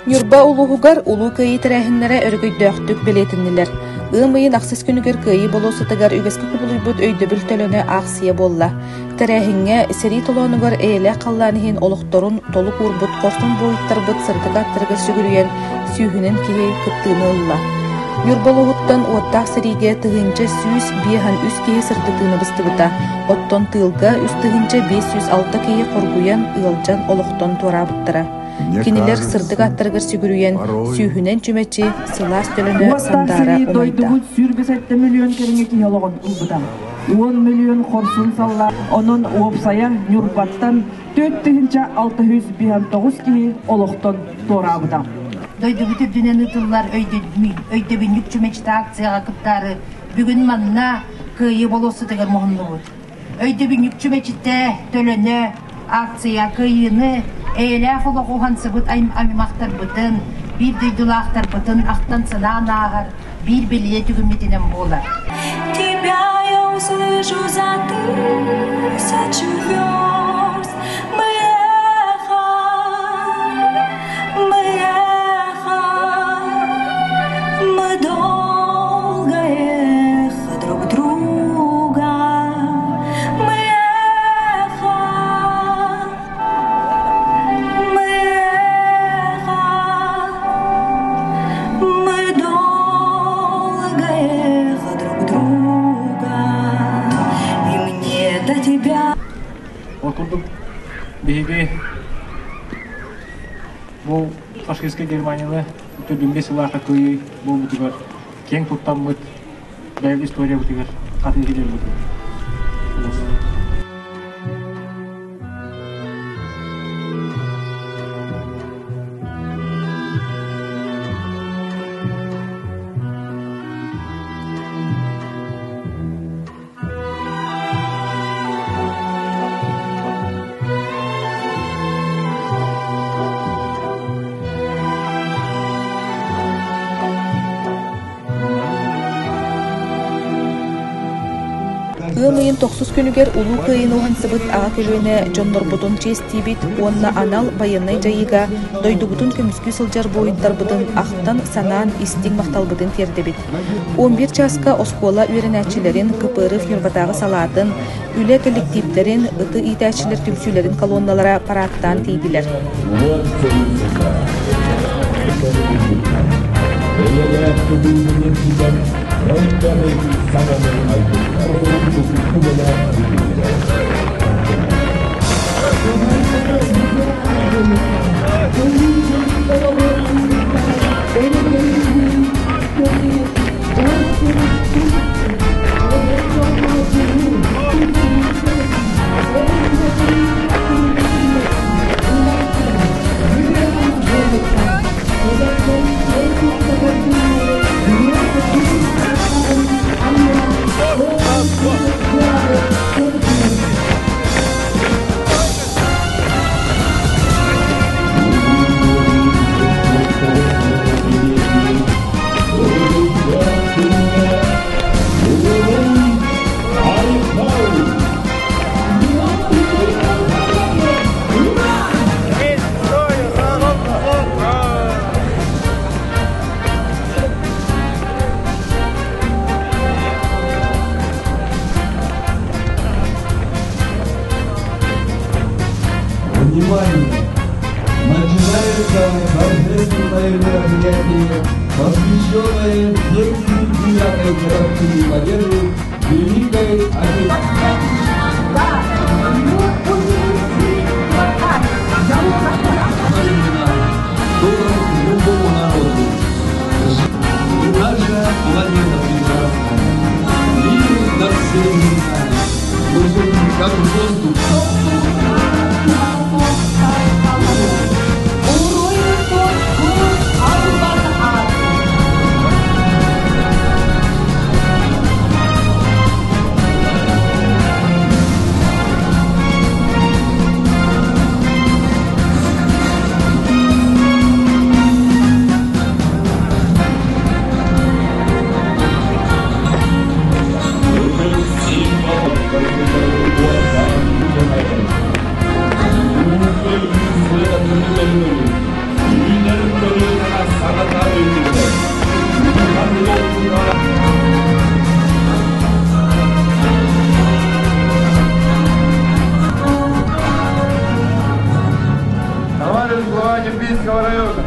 Ньурба улууһугар Улуу Кыайыы тэрээһиннэрэ өрөгөйдөөхтүк бэлиэтэннилэр. Ыам ыйын ахсыс күнүгэр Кыайыы болуоссатыгар үгэскэ кубулуйбут өйдөбүл төлөнө аахсыйа буолла. Тэрээһиҥҥэ сэрии толоонугар эйэлээх халлаан иһин олохторун толук уурбут хорсун буойуттарбыт сырдык ааттарыгар сүгүрүйэн сүүһүнэн киһи кыттыыны ылла. Ньурба улууһуттан уоттаах сэриигэ 1153 киһи сырдык тыына быстыбыта, оттон тыылга 3506 киһи хоргуйан, ыалдьан олохтон туораабыттара. Кинилэр сырдык аттарыгар сүгүрүйэн, сүүһүнэн чүмэчи, сылаас төлөнө Уоттаах сандаара сэрии умайда. дойдубут 27 миллион кэриҥэ киһи олоҕун ылбыта. 10 миллион хорсун салла, онон уопсайа Ньурбаттан 4659 киһи олохтон туораабыта. Дойдубут үрдүнэн ыытыллар өйдөбүнньүк чүмэчитэ акцияҕа кыттаары бүгүн манна Кыайыы болуоссатыгар муһуннубут. Өйдөбүнньүк чүмэчитэ төлөнө акция кыайыыны эйэлээх олоҕу уһансыбыт аймахтарбытын, биир дойдулаахтарбытын ахтан-санаан ааһар биир бэлиэ түгэммитинэн буолар. Тебя я услышу за тысячу верст. Мы эхо, мы эхо, мы долго эхо друг друга. Мы эхо, мы эхо, мы долго эхо друг друга. И мне до тебя. Ол курдук биһиги бу фашистскай Германияны төрдүнгэ сылаахха кыайыы буолбутугар киэҥ туттаммыт бэйэбит историябытыгар хатыы кэлэрбит. Ыам ыйын тохсус күнүгэр Улуу Кыайыыны уһансыбыт аҕа көлүөнэ дьоннорбутун чиэстиибит уонна анал байыаннай дьайыыга дойдубутун көмүскүү сылдьар буойуттарбытын ахтан-санаан истиҥ махталбытын тиэрдэбит. 11 чааска оскуола үөрэнээччилэрин КПРФ Ньурбатааҕы салаатын, үлэ кэлликтииптэрин, ыты иитээччилэр түмсүүлэрин колонналара параадтаан тиийдилэр. Внимание! Начинается торжественное мероприятие, посвященное 79-й годовщине Победы Великой Отечественной. Любому народу. И наша планета прекрасная. Мир над всеми нами. Высокий, как воздух. Нерюнгринского района.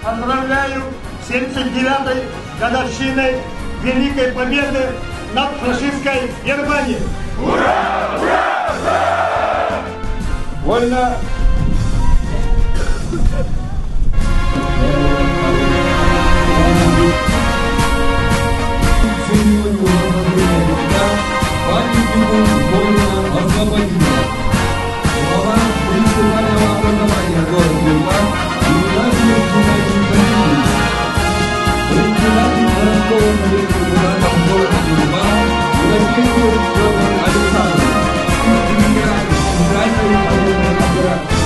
Поздравляю 79-й годовщиной Великой Победы над фашистской Германией! Ура! Ура! Ура! Вольно! Церемонию награждения памятнику воина-освободителя. Глава муниципального образования город Нюрба Геннадий Геннадьевич Васильевич. Председатель городского совета депутатов города Нюрба Иннокентьев Петр Александрович. Ветеран Центральной военной операции.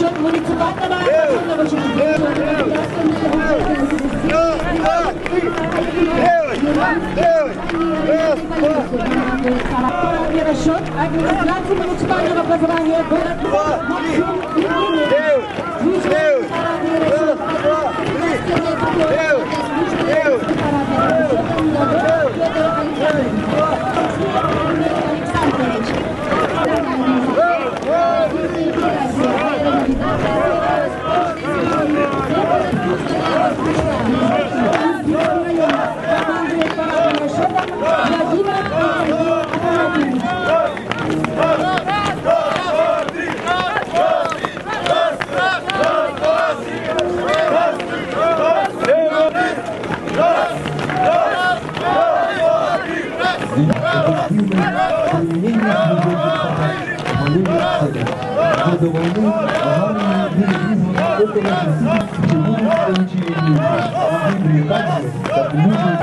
Расчет муниципального оборонного Расчет администрации муниципального образования город Максим Годы войны в армию были призваны около 67 тысяч люди. Погибли так же, как люди.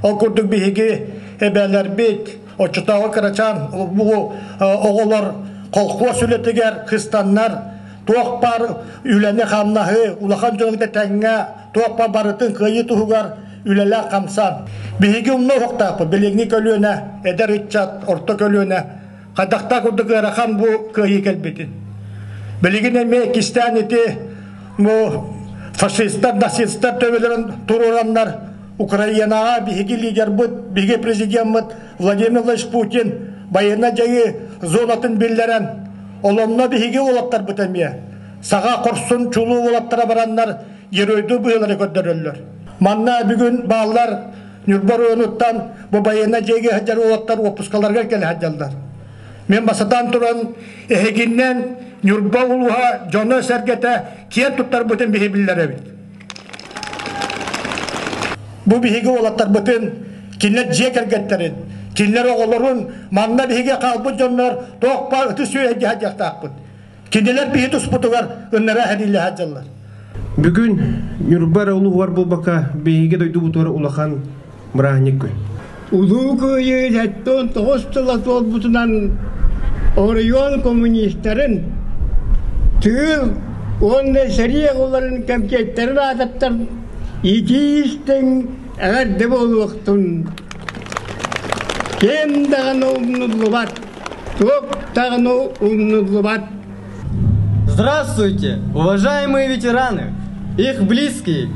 Ол курдук биһиги эбээлэрбит, оччотооҕу кырачаан бу оҕолор колхуос үлэтигэр кыстаннар туох баар үлэни-хамнаһы улахан дьону тэҥҥэ туох баар барытын кыайыы туһугар үлэлээх хамсан. Биһиги умна уһуктаахпыт билиҥҥи көлүөнэ, эдэр ыччат, орто көлүөнэ хайдахтаах курдук ыарахан бу кыайыы кэлбитин. Билигин эмиэ кистээн ити бу фашистар, нацистар төбөлөрүн туруораннар Украинаҕа биһиги лидербыт, биһиги президеммыт Владимир Владимирович Путин байыаннай дьайыы зонатын биллэрэн, олонно биһиги уолаттарбыт эмиэ саха хорсун чулуу уолаттара бараннар геройдуу быһыылары көрдөрөллөр. Манна бүгүн бааллар Ньурба оройуонуттан бу байыаннай дьайыыга сылдьар уолаттар уоппускаларыгар кэлэ сылдьаллар. Мин бастатан туран эһигиннэн Ньурба улууһа дьоно-сэргэтэ киэн туттарбытын биһи биллэрэбит. Бу биһиги уолаттарбытын, кинилэр дьиэ кэргэттэрин, кинилэр оҕолорун манна биһиги хаалбыт дьоннор туох баар ытыс үөһэ дьаһайдыахтаахпыт. Кинилэр биһи туспутугар ыннара сэриилэһэ сылдьаллар. Бүгүн Ньурба эрэ улууһугар буолбакка, биһиги дойдубутугар улахан бырааһынньык күн. Улуу Кыайыы 79 сыла туолбутунан оройуон коммунистарын тыыл уонна сэрии оҕолорун кэмчиэттэрин аатыттан итии-истиҥ эҕэрдэ буолуохтун! Ким даҕаны умнуллубат, туох даҕаны умнуллубат. Здравствуйте, уважаемые ветераны, их близкие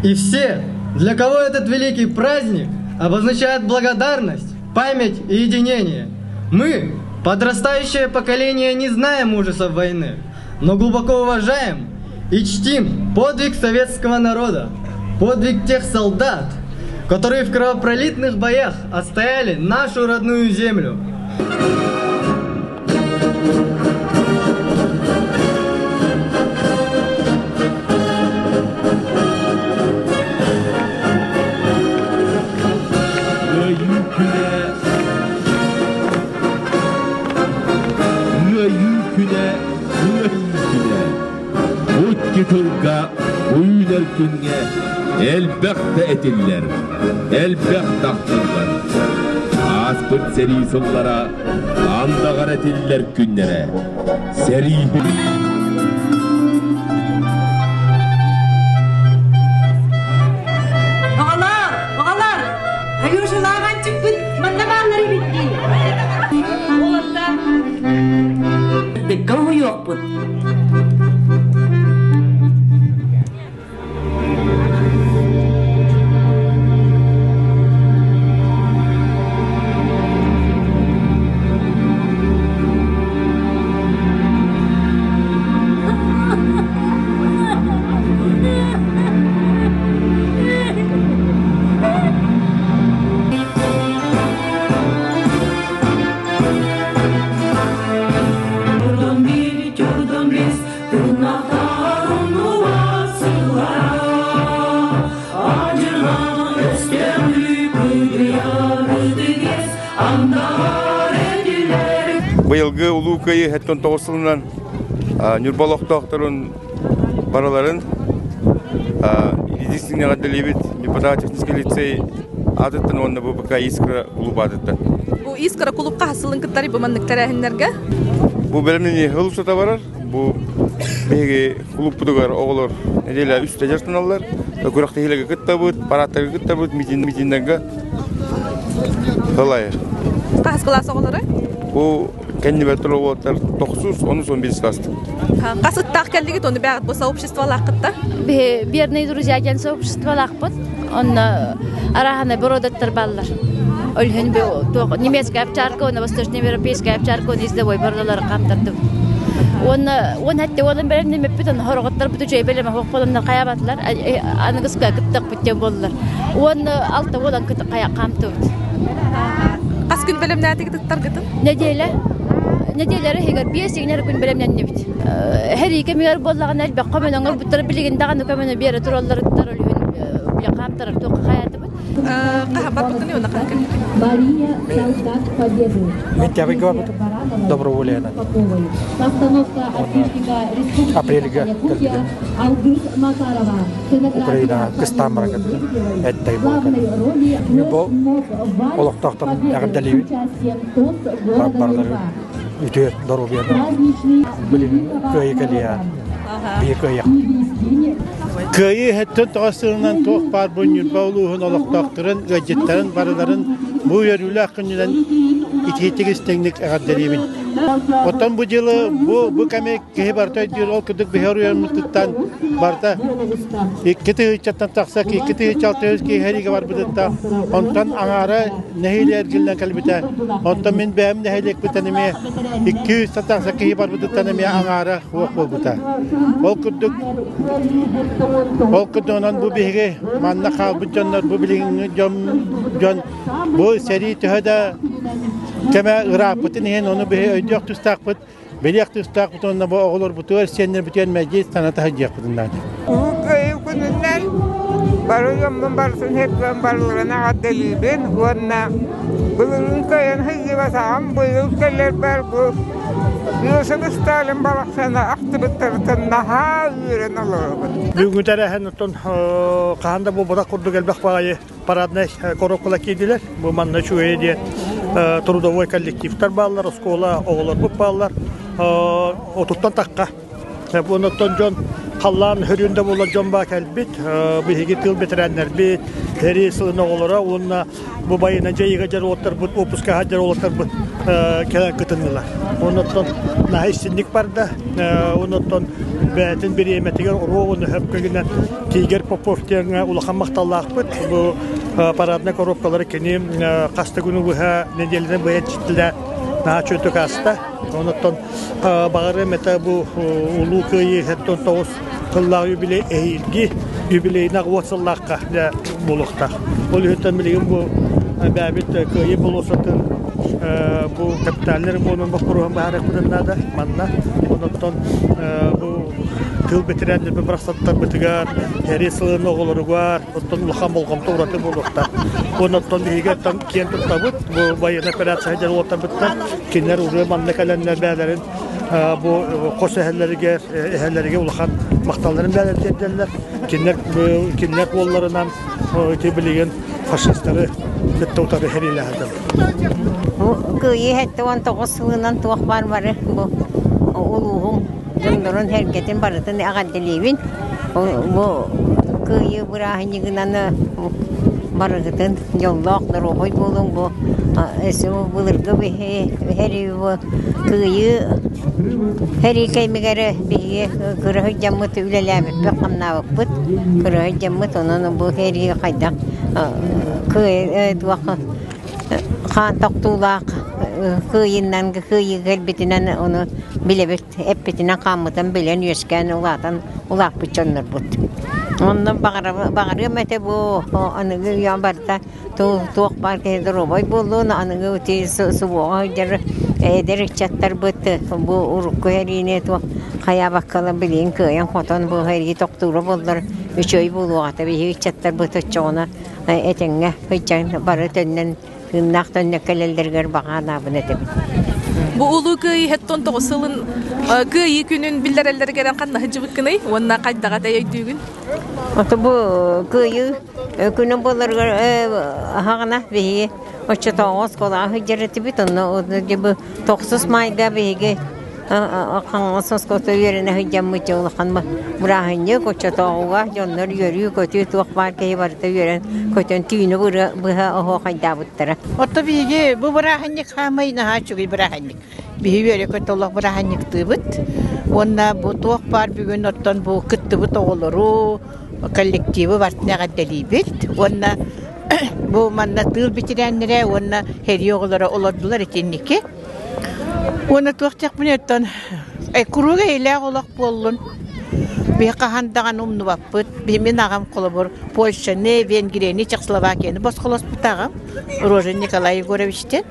и все, для кого этот великий праздник обозначает благодарность, память и единение. Мы, подрастающее поколение, не знаем ужасов войны, но глубоко уважаем и чтим подвиг советского народа, подвиг тех солдат, которые в кровопролитных боях отстояли нашу родную землю. Кыайыы күнэ, кыайыы күнэ. Бу икки тылга үүнэр күҥҥэ элбэх да этиллэр, элбэх да ахтыллар. Ааспыт сэрии сыллара андаҕар этиллэр күннэрэ. Сэрии Оҕолоор, оҕолор, Алешалаах Анчыкпыт манна бааллар эбит дии. Уолаттар, дыкка уһуйуохпут. Быйылгы Улуу Кыайыы 79 сылынан Ньурба олохтоохторун барыларын юридический эҕэрдэлиибит Ньурбатааҕы техническэй лицей аатыттан уонна бу БК Искра кулууп аатыттан. Бу Искра кулуупка хас сылын кыттар бу маннык тэрээһиннэргэ? Бу бэлэмнэнии сыл устата барар. Бу биһиги кулууппутугар оҕолор нэдиэлэ үстэ дьарыктаналлар. Күрэхтэһиилэргэ кыттабыт, парадтарга кыттабыт, митиннэргэ Ылайыр. Хаһыс кылаас оҕолоро? Бу кэннибэр турар уолаттар тохсус, онус он бирис класстар. Хас ыттаах кэллигит, ону бэҕэт бу сообществолааххытта? Биһи Верные друзья диэн сообществолаахпыт. Онно арааһынай бородаттар баллар. Өлһөн немецкая овчарка, уонна восточноевропейская овчарка, уонна ездовой бородалары хамтардым. Уонна уон хатте уолан бэлэмнэммиппит, онно хороготтор буту үчүгэй бэлэм оһох боланнар хайаабатылар, аныгыска кыттахпыт диэн буоллар. Уонна алта уолан хаамтыбыт. Хас күн бэлэмнээтигит ыттаргытын? Нэдиэлэ. Нэдиэлэ иһигэр биэс иҥнэр күн бэлэмнэннибит. Һэрии кэмигэр буоллаҕына элбэх көмөнү оҥорбуттара билигин даҕаны көмөнү биэрэ туралларыттар өлүһүн билэ хаамтарар туохха хайаатыбыт. Хаһан барбыккыный уонна хаһан кэлбиккин? Октябрьга барбытым доброволиянан. Апрельга кэлбитим. Украинаҕа кыстаан баран кэлбитим. Эттэй буолан кэлбитим. Бу олохтоохторун эҕэрдэлиибин. Барыларын үтүө доруобуйаны билин кыайы кэлиэ. Биһи кыайыах. Кыайыы иһиттэн тоҕо сылынан туох баар бу Ньурба улууһун олохтоохторун, ыалдьыттарын барыларын бу үөрүүлээх күнүнэн итиитик истиҥник эҕэрдэлиибин. Оттон бу дьылы бу бу кэми киһи барыта өйдүүр, ол курдук биһи оруйуоммутуттан барыта икки тыһыынчаттан тахса икки тыһыынча алта жүз киһи сэриигэ барбытыттан онтон аҥаара нэһиилэ эргиллэн кэлбитэ. Онтон мин бэйэм нэһилиэкпиттэн эмиэ икки үс тахса киһи барбытыттан эмиэ аҥаара суох буолбута. Ол курдук ол курдук онон бу биһиги манна хаалбыт дьоннор бу билиҥҥи дьон дьон бу сэрии төһө да кэмэ ырааппытын иһин ону биһи өйдүөх тустаахпыт билиэх тустаахпыт уонна бу оҕолорбутугар сиэннэрбитигэр мэлдьи саната сылдьыахпытын наада. Улуу Кыайыы күнүнэн бары дьоммун барытын сирбэн барыларын эҕэрдэлиибин уонна былырыын кыайан сылдьыбатаҕым быйыл кэлэрбэр бу Иосиф Сталин барахсаны ахтыбыттарыттан наһаа үөрэн олоробут. Бүгүҥҥү тэрээһин оттон хаһан да буолбатах курдук элбэх баҕайы параднай коробкалар киирдилэр. Бу манна үчүгэйэ диэн трудовой коллективтар бааллар, оскуола оҕолорбут бааллар. Отуттан тахха. Оннуттан дьон Халлаан хөрүүн да буолар дьон баа кэлбит. Биһиги тыыл бэтэрээннэрбит, сэрии сылын оҕолоро уонна бу байына дьайыыга дьаруоттарбыт, уоппускаҕа дьаруоттарбыт кэлэн кытыннылар. Оннуттан наһаа истинник барда. Оннуттан бэйэтин бириэмэтигэр оруобуна хөпкө гынан Тигр Попов диэҥҥэ улахан махталлаахпыт. Бу параднай коробкалары кини хас да күнү быһа нэдиэлэнэн быһа иччитилэ наһаа чөтүк ааста. Оннуттан баҕарыам этэ бу Улуу Кыайыы 79 сыллаах юбилей эһиилги юбилейнаах уот сыллаахха буолуохтаах. Ол иһиттэн билигин бу бэйэбит Кыайыы болуоссатын бу капитальный ремонун боппуруоһун быһаарыахпытын наада манна. Онуттан бу тыыл бэтэрээннэрбит барахсаттарбытыгар, сэрии сылын оҕолоругар оттон улахан болҕомто ураты буолуохтаах. Онуттан биһиги оттон киэн туттабыт бу военная операция дьон уолаттарбыттан кинилэр уже манна кэлэннэр бэйэлэрин бу хос эһэлэригэр эһэлэригэр улахан махталларын бэйэлэрин тиэрдэллэр. Кинилэр кинилэр уолларынан ити билигин фашистары кытта утары сэриилэһэллэр. Бу Кыайыы 79 сылынан туох баар бары бу улууһум дьоннорун сэргэтин барытын эҕэрдэлиибин. Бу Кыайыы бырааһынньыгынан барыгытын дьоллоох доруобай буолуҥ бу өссө былыргы биһи бу Кыайыы сэрии кэмигэр биһиги кыра сылдьаммыт үлэлээбиппит хамнаабыппыт кыра сылдьаммыт онон бу сэрии хайдах туох хаан тохтуулаах кыайыынан кыайыы кэлбитинэн ону билэбит эппитинэн-хааммытын билэн үөскээн улаатан улааппыт дьоннорбут. Онно баҕарыам этэ бу аныгы үйэ барыта туох баар киһи доруобай буоллун, аныгы ити субуоҕа сылдьар эдэр ыччаттарбыт бу урукку сэриини туох хайаабаккалар билигин кыайан-хотон бу сэрии тохтуура буоллар үчүгэй буолуох этэ. Биһиги ыччаттарбыт оччоҕуна этэҥҥэ сылдьан бары төннөн тыыннаах төннө кэлэллэригэр баҕа санаабын этэбин. Бу Улуу Кыайыы 79 сылын Кыайыы күнүн биллэрэллэригэр ханна сылдьыбыккыный уонна хайдаҕа өйдүүгүн? Ото бу Кыайыы күнүн буоларыгар аһаҕына биһиги оччотооҕу оскуолаҕа сылдьар этибит онно бу тохсус маайга биһиги Хаҥалас оскуолата үөрэнэ сылдьаммыт дьэ улахан бырааһынньык оччотооҕуга дьоннор үөрүү-көтүү туох баар киһи барыта үөрэн көтөн түүнү быһа оһуохайдаабыттара. Отто биһиги бу бырааһынньык хаамай наһаа үчүгэй бырааһынньык. Биһи үөрэ-көтө олох бырааһынньыктыыбыт. Уонна бу туох баар бүгүн оттон бу кыттыбыт оҕолору, коллективы барытын эҕэрдэлиибит. Уонна бу манна тыыл бэтэрээннэрэ уонна сэрии оҕолоро олордулар итинники. Уонна туох диэхпиний оттон куруук эйэлээх олох буоллун. Биһи хаһан даҕаны умнубаппыт. Биһи мин аҕам холобур Польшаны, Венгрияны, Чехословакияны босхолоспут аҕам Рожин Николай Егоровичтен.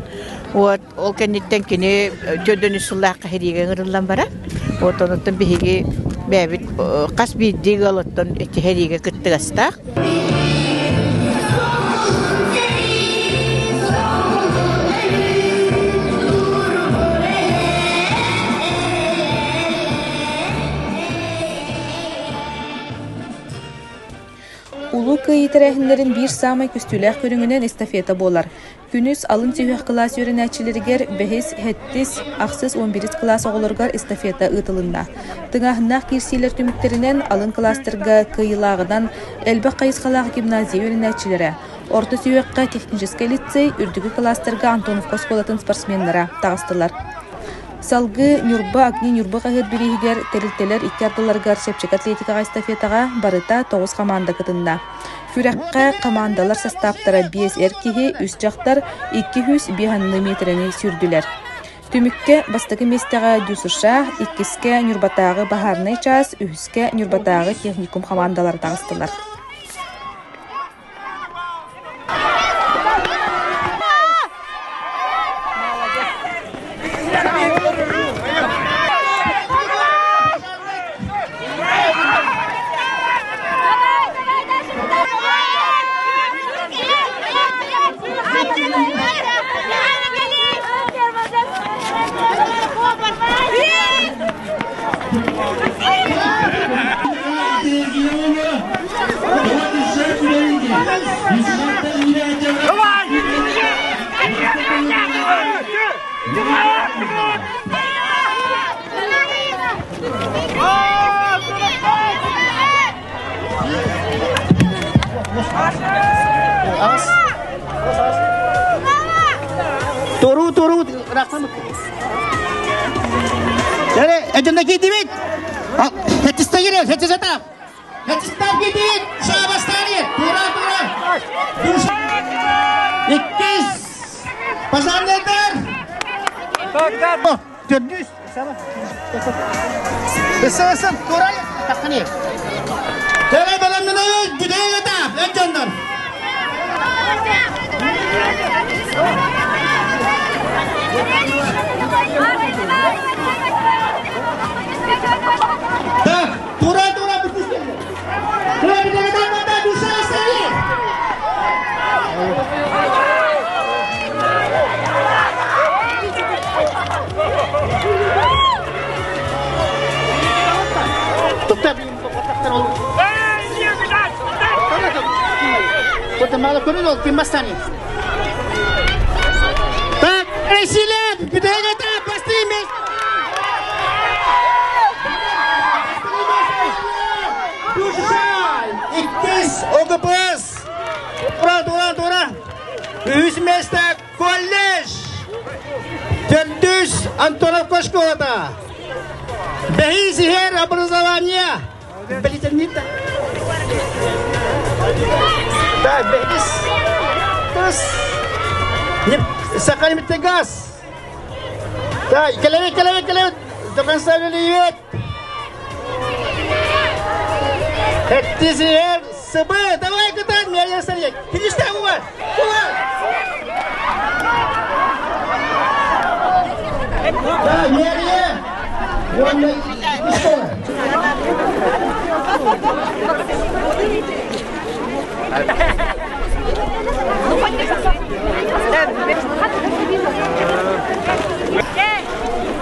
Вот ол кэнниттэн кини төрдөн үс сыллаахха сэриигэ ыҥырыллан баран, вот онуттан биһиги бэйэбит хас биирдии ыал оттон ити сэриигэ кыттыгастаах. Улуу Кыайыы тэрээһиннэрин биир саамай көстүүлээх көрүҥүнэн эстафета буолар. Күнүс алын сүһүөх кылаас үөрэнээччилэригэр бэһис, сэттис, ахсыс, уон биирис кылаас оҕолоругар эстафета ыытылынна. Тыҥааһыннаах киирсиилэр түмүктэринэн алын кылаастарга кыайыылааҕынан элбэх хайысхалаах гимназия үөрэнээччилэрэ, орто сүһүөххэ техническэй лицей, үрдүкү кылаастарга Антоновка оскуолатын спортсменнара таҕыстылар. Салгыы Ньурба Огни Ньурба хаһыат бирииһигэр тэрилтэлэр икки ардыларыгар чэпчэки атлетикаҕа эстафетаҕа барыта тоҕус хамаанда кытынна. Күрэххэ хамаандалар састааптара биэс эр киһи, үс дьахтар, 205 анны миэтэрэни сүүрдүлэр. Түмүккэ бастакы миэстэҕэ ДЮСШ, иккискэ Ньурбатааҕы баһаарынай чаас, үһүскэ Ньурбатааҕы техникум хамаандалара таҕыстылар. Ас. Туру, туру, рахман. Эре, эденде кидибит. Хетистегире, хетизета. Хетистер кидибит, шабастари. Тура, тура. Иккис. Пожарныйдар. Төрдүс. Ыссын, тура, таққаны. Төре бөлімнің бүдеге тап, өт Так, тура, тура, Тура, бүдеге тап, душа, Тоқтап, ол. Так, Эсиле, бүдеге тап, бастырмыз. Иккис, ОГПС. Тура, тура, тура. Үс месте колледж. Төрдүс Антоновка школата. Бәһи образование. Политехника. Так, бәһис. Тыс. Сахалин газ. Так, келеме, келеме, келеме. До конца велиет. Хеттизер, СБ, давай кытан, меня сарек. Финишта куба. Куба. Да, мере. Вон, что?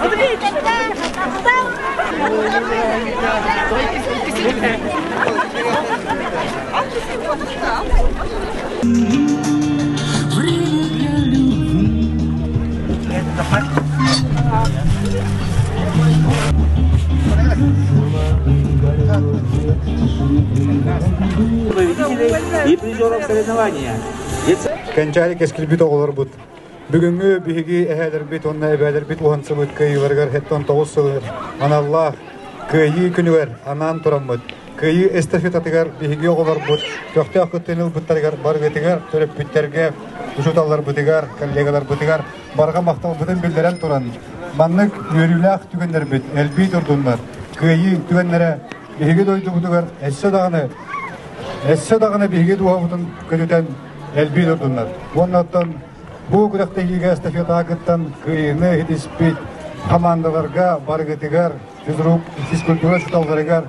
Время для любви. Победителей и призеров соревнования. Кэнчээри кэскилбит оҕолорбут. Бүгүҥҥү биһиги эһээлэрбит уонна эбээлэрбит уһансыбыт кыайыыларыгар хэттон тоҕус сылыгар аналлаах кыайыы күнүгэр анаан тураммыт. Кыайыы эстафетатыгар биһиги оҕолорбут көхтөөх кыттыыны ылбыттарыгар барыгытыгар, төрөппүттэргэ, учууталларбытыгар, коллегаларбытыгар барҕа махталбытын биллэрэн туран, маннык үөрүүлээх түгэннэрбит элбии турдуннар. Кыайыы түгэннэрэ биһиги дойдубутугар өссө даҕаны өссө даҕаны биһиги дууһабытын көтүтэн элбии турдуннар. Уонна оттон бу күрэхтэһиигэ эстафетаҕа кыттан кыайыыны иһитиспит командаларга барыгытыгар, физрук, физкультура учууталларыгар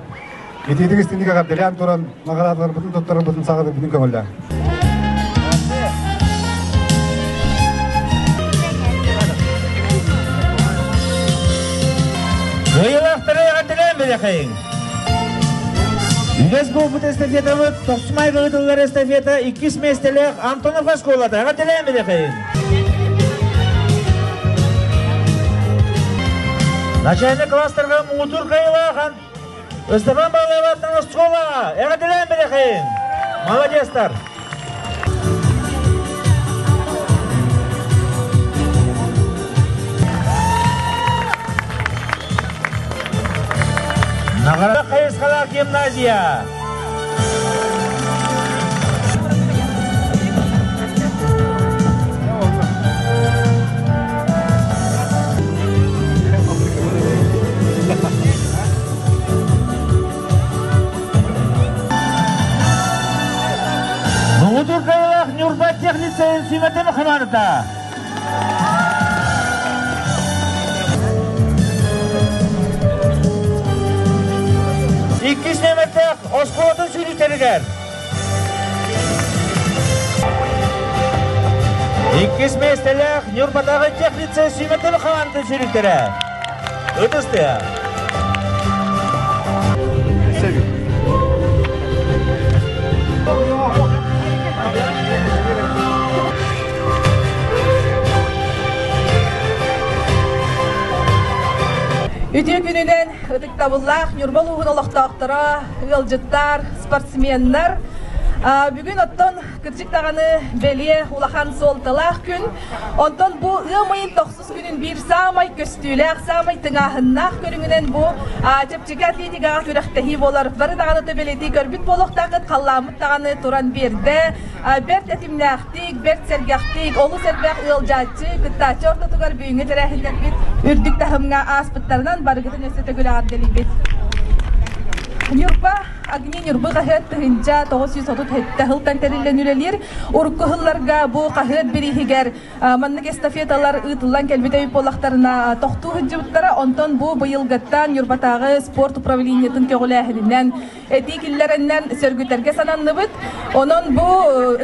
итиитик истиҥник эҕэрдэлээн туран наҕараадаларбытын туттарарбытын саҕалыырбытын көҥүллээн. Кыайыылаахтары эҕэрдэлээн бэлэхэйиҥ! Үгэс буолбут эстафетабыт тохсумай ыытыллар эстафета иккис миэстэлээх Антонов оскуолата эҕэрдэлээн бэлэхэйиҥ! Начальник кластерга муҥутуур кыайыылаах Ыстапан Балаеваттан оскуола эҕэрдэлээн бэлэхэйиҥ! Молодецтар! Наҕара хайысхалаах гимназия. Муҥутуур кыайыылаах Ньурба техлицейин сүүмэрдэмэ хамаандата. Иккис нүөмэрдээх оскуолатын сүүрүүтэригэр. Иккис миэстэлээх Ньурбатааҕы техлицей сүүмэрдэмэ хамаандатын сүүрүүтэрэ. Ытыс тыа. Үтүө күнүнэн ытыктабыллаах Ньурба улууһун олохтоохторо, ыалдьыттар, спортсменнар. Бүгүн оттон кырдьык даҕаны бэлиэ улахан суолталаах күн. Онтон бу ыам ыйын тохсус күнүн биир саамай көстүүлээх, саамай тыҥааһыннаах көрүҥүнэн бу чэпчэки атлетикаҕа күрэхтэһии буолар. Бары даҕаны төбөлэтии көрбүт буолуохтааххыт, халлааммыт даҕаны туран биэрдэ. Бэрт этимнээхтик, бэрт сэргэхтик, олус элбэх ыалдьааччы, кыттааччы ортотугар бүгүҥҥү тэрээһиннэрбит үрдүк таһымҥа ааспыттарынан барыгытын өссө төгүл эҕэрдэлиибит. Ньурба Огни Ньурбы хаһыат 1937 сылтан тэриллэн үлэлиир. Урукку сылларга бу хаһыат бирииһигэр маннык эстафеталар ыытыллан кэлбит эбит буоллахтарына тохтуу сылдьыбыттара. Онтон бу быйылгыттан Ньурбатааҕы спорт управлениетын көҕүлээһининэн этии киллэрэннэр сөргүтэргэ сананныбыт. Онон бу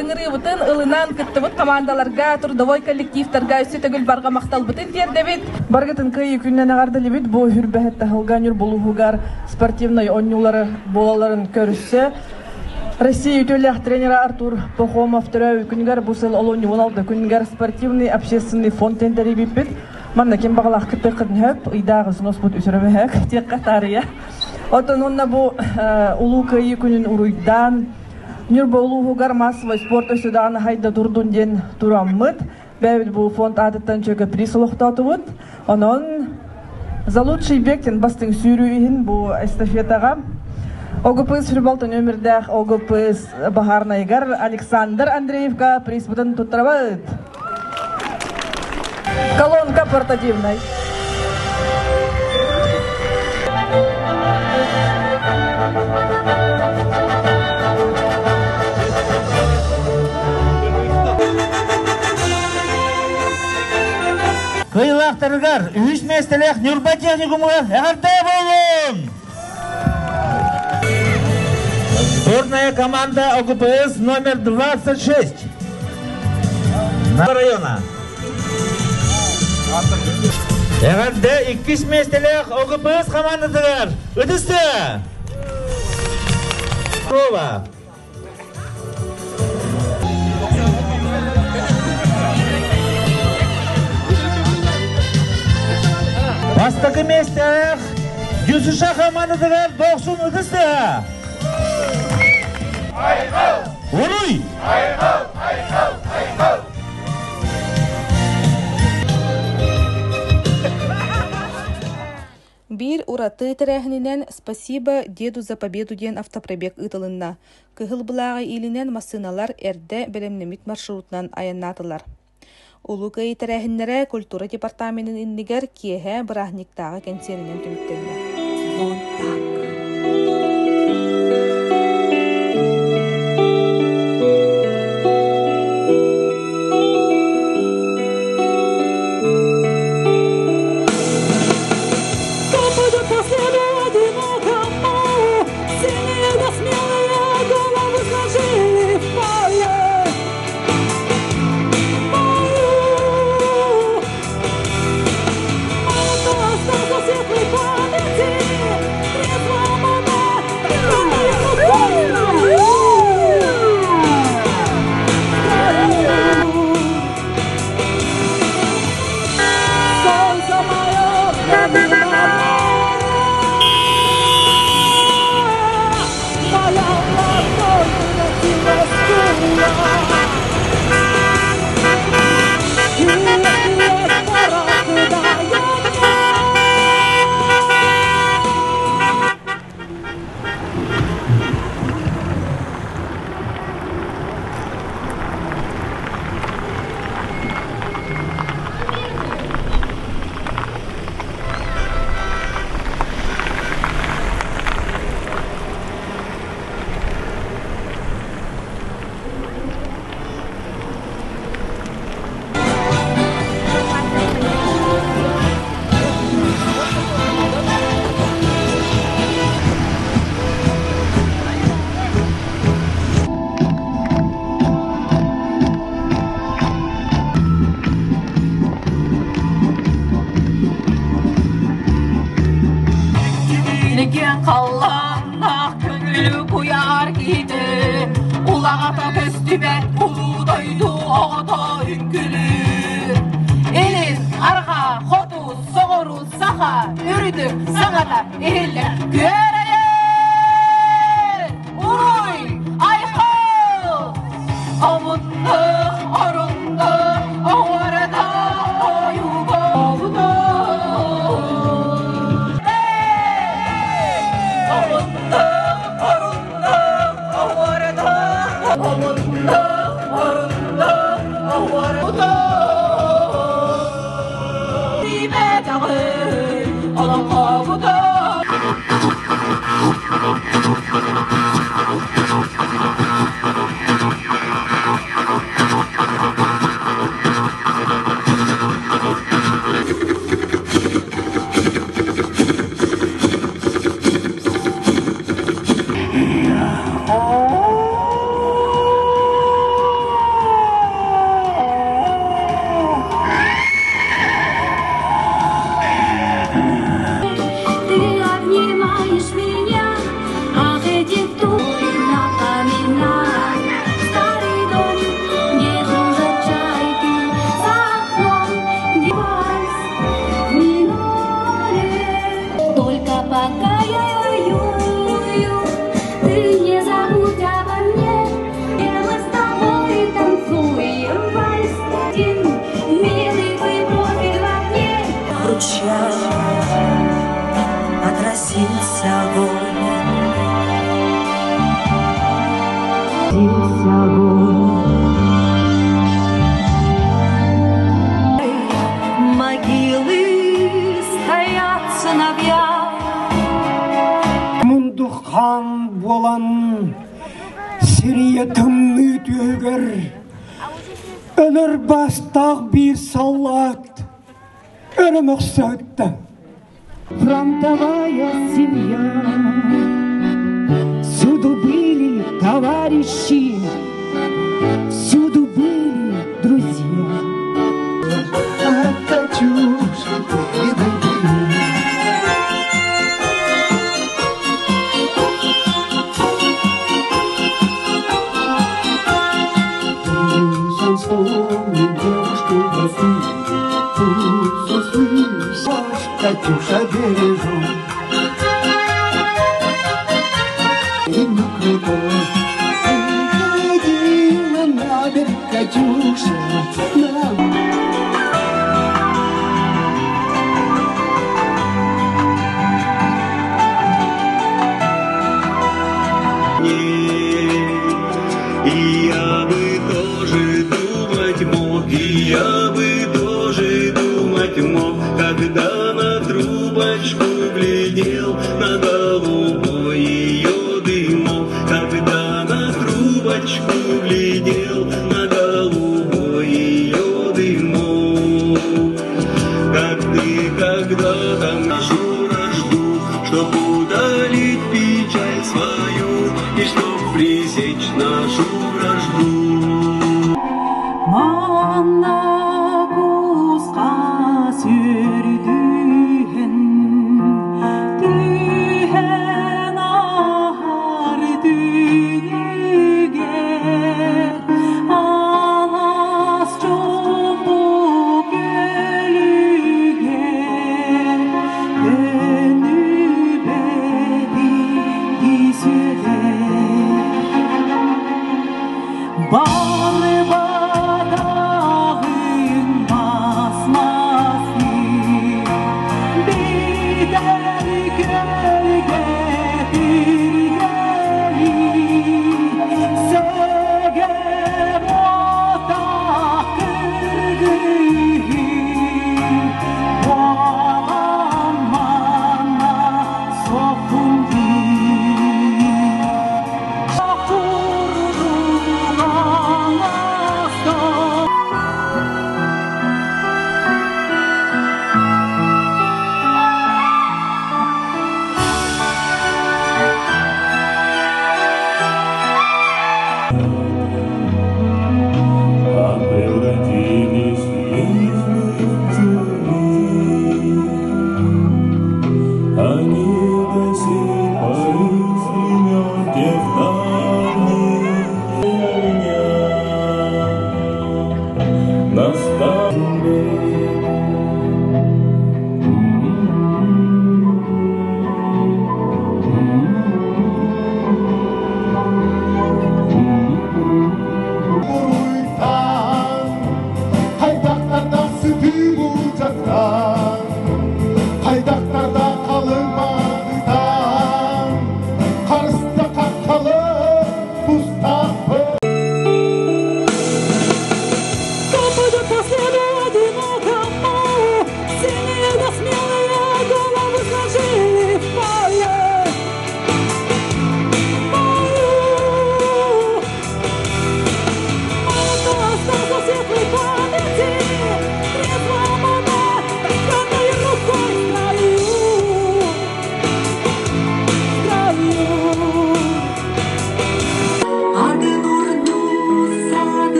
ыҥырыыбытын ылынан кыттыбыт командаларга, трудовой коллективтарга өссө төгүл барҕа махталбытын тиэрдэбит. Барыгытын кыайыы күнүнэн эҕэрдэлиибит. Бу Хүрбэһит таһылга Ньурбулууһугар спортивнай оонньуулары буолалларын көрүсэ. Россия үтүөлээх тренера Артур Пахомов төрөөбүт күнүгэр бу сыл олунньу 16 күнүгэр спортивный общественный фонд тэрийбиппит. Манна ким баҕалаах кыттыаххытын сөп, ыйдааҕы сунуспут үсөрөмөһөк диэххэ таарыйа. Оттон уонна бу Улуу Кыайыы күнүн уруйдаан Ньурба улууһугар массовай спорт өссө даҕаны хайда турдун диэн тураммыт. Бэйэбит бу фонд аатыттан чөкө приз олохтоотубут. Онон за лучший бег диэн бастыҥ сүүрүү иһин бу эстафетаҕа ОГПС Фриболтон өмүрдээх ОГПС баһаарнайыгар Александр Андреевка призбытын туттарабыт. Колонка портативнай. Кыайыылаахтарыгар үһүс миэстэлээх Ньурба техникумугар эҕэрдэ буоллун! Сборная команда ОГПС номер 26 района. Эҕэрдэ иккис миэстэлээх ОГПС хамаандатыгар ытысты! Прова! Бастакы миэстэлээх Дюсуша хамаандатыгар дохсун ытыс тыаһа! Уруй! Айхал! Айхал! Айхал! Биир ураты тэрээһининэн «Спасибо деду за победу» диэн автопробег ыытылынна. Кыһыл былааҕы иилинэн массыыналар эрдэ бэлэмнэммит маршрутунан айаннаатылар. Улуу Кыайыы тэрээһиннэрэ культура департаменын иннигэр киэһэ бырааһынньыктааҕы кэнсиэринэн түмүктэннэ. Вот так. Билигин халлааннаах көҥүлү куйаар киһити улаҕата көстүбэт улуу дойду оҕото үҥкүлүүр. Илин, арҕаа, хоту, соҕуруу саха үрдүк саҥата иһиллэр. Күөрэйэр! Уруй! Айхал! Ты не забудь обо мне, мы с тобой танцуем вальс один, милый твой профиль в окне. В ручьях отразился огонь. Отразился огонь. Могилы стоят сыновья. Мундухан буолан сирийэ тымныы түһүгэр өлөр бастаах биир саллаат өрө мөхсөттө. Фронтовая семья, всюду были товарищи, всюду были друзья. А Катюша, Катюша бережу. И на крутой. Выходи на набережную, Катюша, на. И я бы тоже думать мог, и я бы тоже думать мог, когда на трубочку глядел, на голубой ее дымок, когда на трубочку глядел, на голубой ее дымок. Как ты когда-то нашу вражду, чтоб удалить печаль свою и чтоб пресечь нашу вражду. Манна куска сүрдүһэн, түһэн аһар түүнүгэр, алаас чуумпу көлүгэр, төннүбэт икки сүтэр.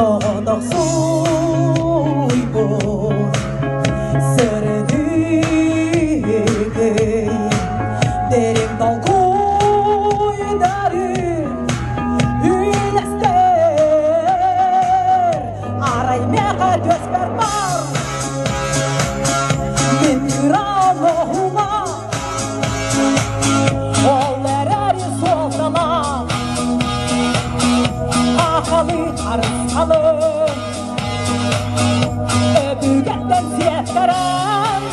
Соҕотох сууйбут сырдык ый дириҥ толкуйдары үллэстэр арай миэхэ түөспэр баар мин кыраан оһума ол эрээри суолталаах Ахалы харысхалы өбүгэттэн сиэттэрэн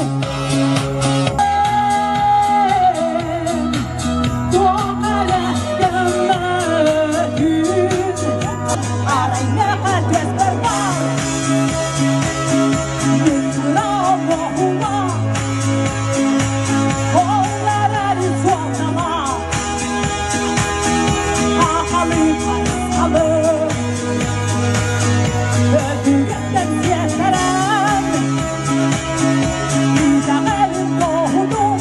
туох эрэ көмөтүн арай миэхэ түөспэр баар мин кыраам оһума ол эрээри суолталаах Ахалы харысхалы өбүгэттэн сиэттэрэн итэҕэлин туоһутун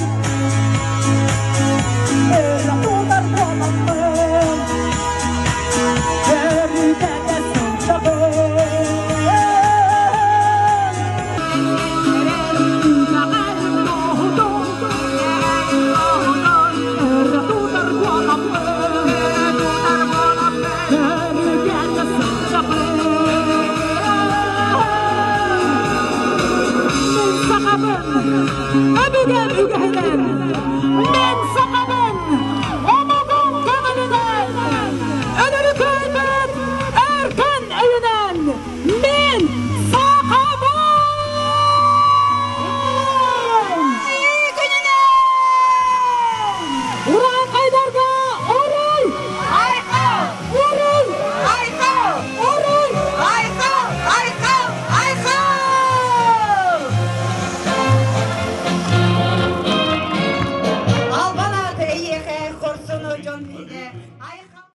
өрө тутар буоламмын өрүтэ сылдьабын. Итэҕэлин туоһутун өрө тутар буоламмын өрүтэ сылдьабын. Мин сахабын, өбүгэм үгэһэ.